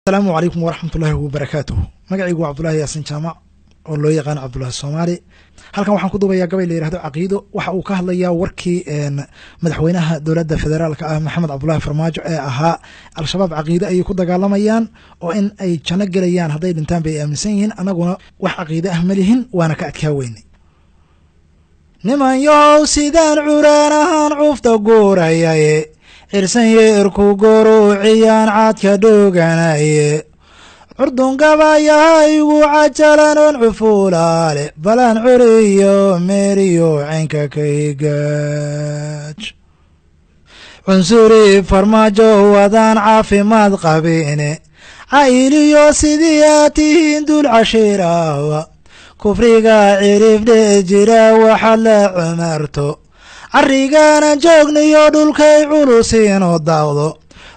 Asalaamu calaykum waraxmatullaahi wabarakaatuh. Magacaygu waa Cabdulahi Yaasin Jaamac oo loo yaqaan Cabdulahi Soomaali. Halkan waxaan ku duubayaa gabay la yihahdo Caqiido. Waxa uu ka hadlayaa warkii madaxweynaha dowladda federaalka ah Maxamed Cabdulahi Farmaajo ee ahaa Al-Shabaab caqiide ayay ku dagaalamayaan oo in ay janno gelayaan hadday dhintaan bay aaminsan yihiin, anaguna wax caqiide ah ma lihin, waana ka adkaa weynay. Niman yahow, sidaan curaan ahaan cuufta guurayaye, cirsan yeerku goruuciyaan caadka dhoganaye, curdungabayaha igu cajalan oon cufuulaale, balaan curiyo meeriyo caynka ka higaaj. Cunsuri Farmaajo wadaan caafimaad qabine, cayiliyo sidii aad tihiin dul cashiiraawa, kufriga cirifdhe jira waxaad la cumarto, carrigaanan joogniyo dhulkay culusiinoo daawdo,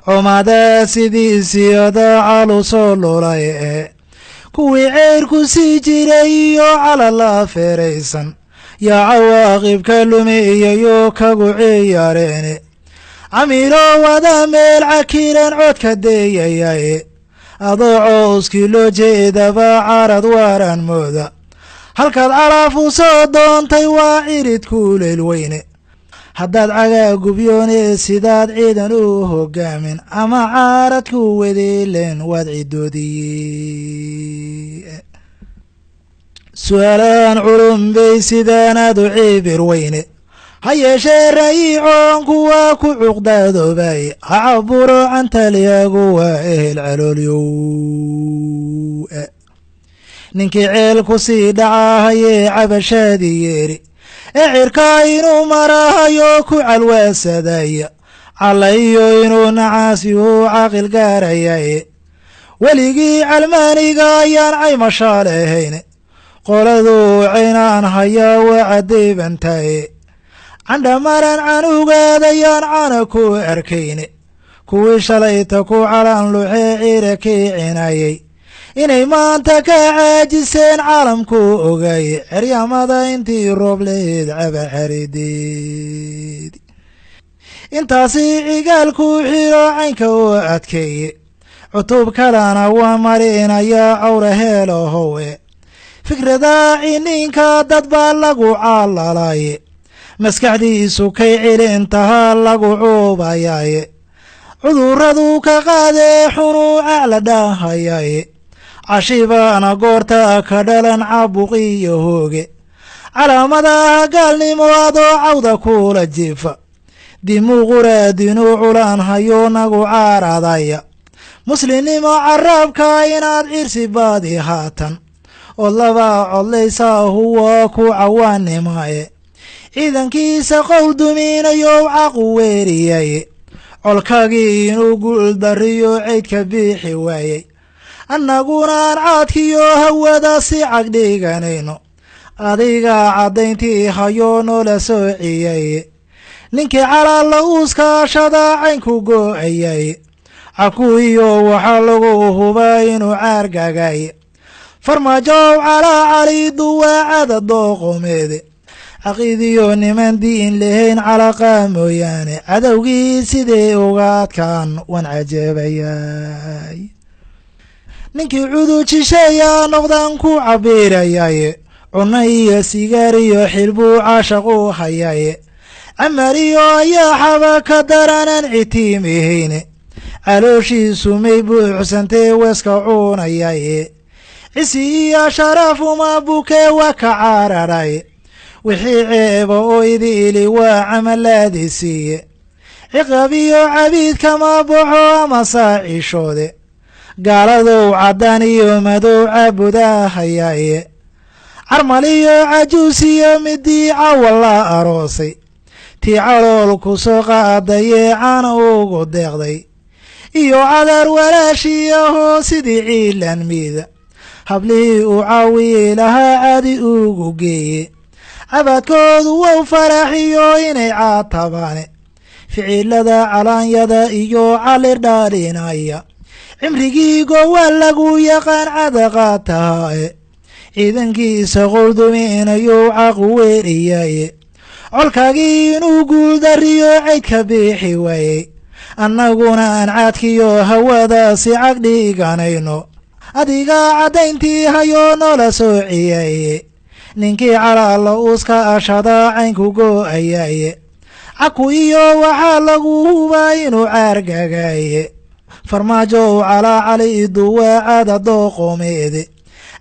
cumada sidiisiyada calusoo lulay e, kuwii ceyrku sii jiray iyo calala feeraysan yaa cawaaqibka lumiyayo kagu ciyaareene, camiilo wada meel cakiran codka deeyayaye, adoo cowskii loo jeedaba carad waaran mooda, halkaad calaafu soo doontay waa cirid kuuleyl weyne. Haddaad cagaa gubyoone sidaad ciidan u hogaamin ama caarad ku wedeelen waad cidoodii. Su-aalaan culumbay sidaanaad u cibir weyne, ha yeeshee rayiicoon kuwa ku cuqdaadoobaye, ha caburo cantalyagu waa ehel caloolyow. Ninkii ceel ku sii dhacahayee cabashaadii yeeri ee cirkaa inuu marahayo ku calwaasadaya, callayo inuu nacaasiyuu caaqil gaarayaye, weligii calmaaniga ayaan caymashaa lahayne, qoladuu caynaan hayaa waa cadiibantaye, candhamaran canugaadayaan cana ku arkayne, kuwii shalayta ku calan luxee ciira kiicinayay inay maanta ka caajiseen caalamku ogaye, ceryamada intii roob laheyd caba xarideed, intaasi cigaalku xiro caynka u adkeeye, cutub kalena waa marinayaa cawra heelahowe, fikrada ciniinka dad baa lagu caalalaye, maskaxdiisu kay cilintahaa lagu cuubayaye, cuduradu ka qaadee xunuu acla dhahayaye, cashibaana goorta ka dhalan caabuqiyo hooge, calaamadaha gaalnimo adoo cawda kula jiifa, dimuquraadinuu culaan hayo nagu caaradaya, muslimnimo caraabka inaad cirsi baadi haatan ood laba codlaysaa huwa ku cawaanimaye, ciidankiisa qowl duminayow caqu weeriyaye, colkagii inuu guuldariyo ceydka biixi waayey, annagunaan caadkiyo hawada si cag dhiganayno, adiga caddayntii hayoo noola soociyaye, ninkii calaalla uuskaashada caynku goo'ayaye, caku iyo waxaa lagu hubaa inuu caargagaye, Farmaajow calaa cali duwaacada dooqomeede, caqiidiyo niman diin lahayn calaqaa mooyaane, cadowgii sidee uga adkaan waan cajeebayay. Ninkii cudujisheeyaa noqdaan ku cabirayaye, cunno iyo sigaar iyo xilbuu caashaq u hayaye, camariyo ayaa xaba ka daranaan citiimihayne, calooshiisu may buuxsantee weeska cuunayaye, cisi iyo sharafuma bukee waa ka cararaye, wixii ceeba oo idiili waa camalaadisiiye, ciqab iyo cabiid kama baxo ama saacishoode, gaaladow caddaan iyo madow caabudahayaye, carmal iyo cajuusiyo midii cawa la aroosay, tii calool ku soo qaadayee caana ugu deeqday, iyo cadaar walaashiyahoo sidii ciilan miida, hablihii uu caawiyi lahaa caadi ugu geeye, cabaadkoodu wow faraxiyo inay caatabaane, ficilada calaanyada iyo calir dhaalinaya, cimrigii gowa lagu yaqaan cadaqaatahae, ciidankiisa qowlduminayou caqu weeriyaye, colkaagii inuu guuldariyo ceydka biixi waayey, Annaguna aan caadkiyo hawada si cag dhiganayno, adiga caddayntii hayoo noola soociyaye. Ninkii calaalla uuska ashada caynku go'ayaye, caku iyo waxaa lagu hubaa inuu caargagaye. Farmaajow calaacali duwaacada dooqomeede,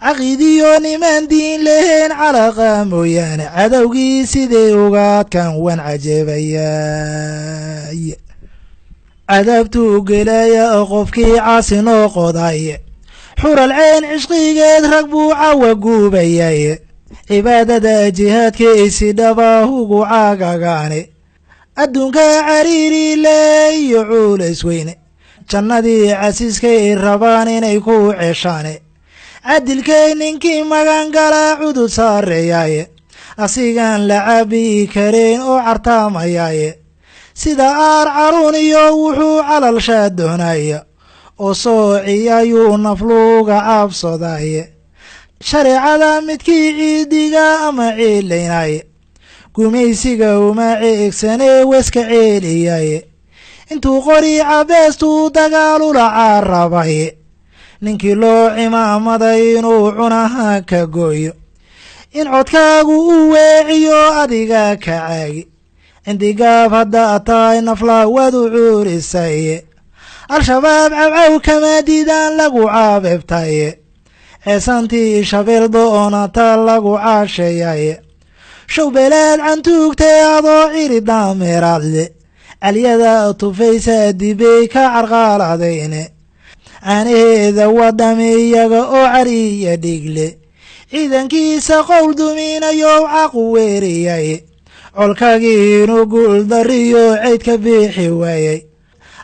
caqiidiyo nimaan diin lahayn calaqa mooyaane, cadowgii sidee ugaadkan waan cajeebayay. Cadaabtuu gelaya qofkii caasi noo qodaye, xural ceen cishqigeed rag buu cawa guubayaye. Cibaadada jihaadkiisi dhabahugu caagagaane, adduunka cariiri le iyo cuulays weyne, jannadii casiiskay rabaan inay ku ceshaane. Cadilkay ninkii magan galaa cudud saareeyaye, asigaan la cabii karayn oo cartaamayaaye. Sida aar caruun iyo wuxuu calalshaa doonaya oo soociyayuu nafluuga caabsadaye. Shareecada midkii ciidiga ama ciilaynaye, gumaysiga uma ceegsanee weska ceeliyaye. Intuu qori cabeestuu dagaalula caarabaye, ninkii loo cimaamaday inuu cunaha ka gooyo, in codkaagu u weeciyo adiga ka caagi. Cindigaab haddaa tahay nafla waad u cuurisaye, Al-Shabaab cawcaw kama diidaan lagu caabeebtaye. Ceesantii shabeel doonata lagu caasheeyaye, showbeleed cantuugtay adoo ciri daameeraadle, calyada tufaysa dibay ka carqaaladayne. Caanaheeda wadhami iyaga oo cariya dhigle, ciidankiisa qowl duminayow caqu weeriyay. Colkagii inuu guul dariyo ceyd ka biixi waayey,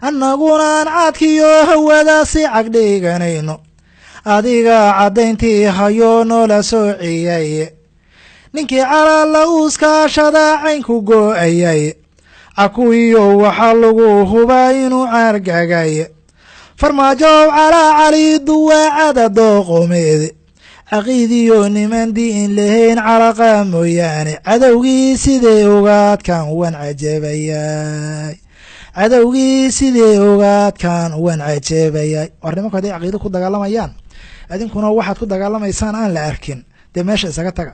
annagunaan caadkiyo hawada si cag dhiganayno, adiga caddayntii hayoo noola soociyay. Ninkii calaalla uuskaashada caynku go'ayay, cakuwiyo waxaa lagu hubaa inuu caargagay. Farmaajow calaacali duwaacada dooqomeede, caqiidiyo niman diin lahayn calaqa mooyaane, cadowgii sidee ugaadkan waan cajeebayay. Cadowgii sidee ugaadkan waan cajeebayay. War nimanku hadday caqiido ku dagaalamayaan, adinkuna waxaad ku dagaalamaysaan aan la arkin, dee meesha isaga taga.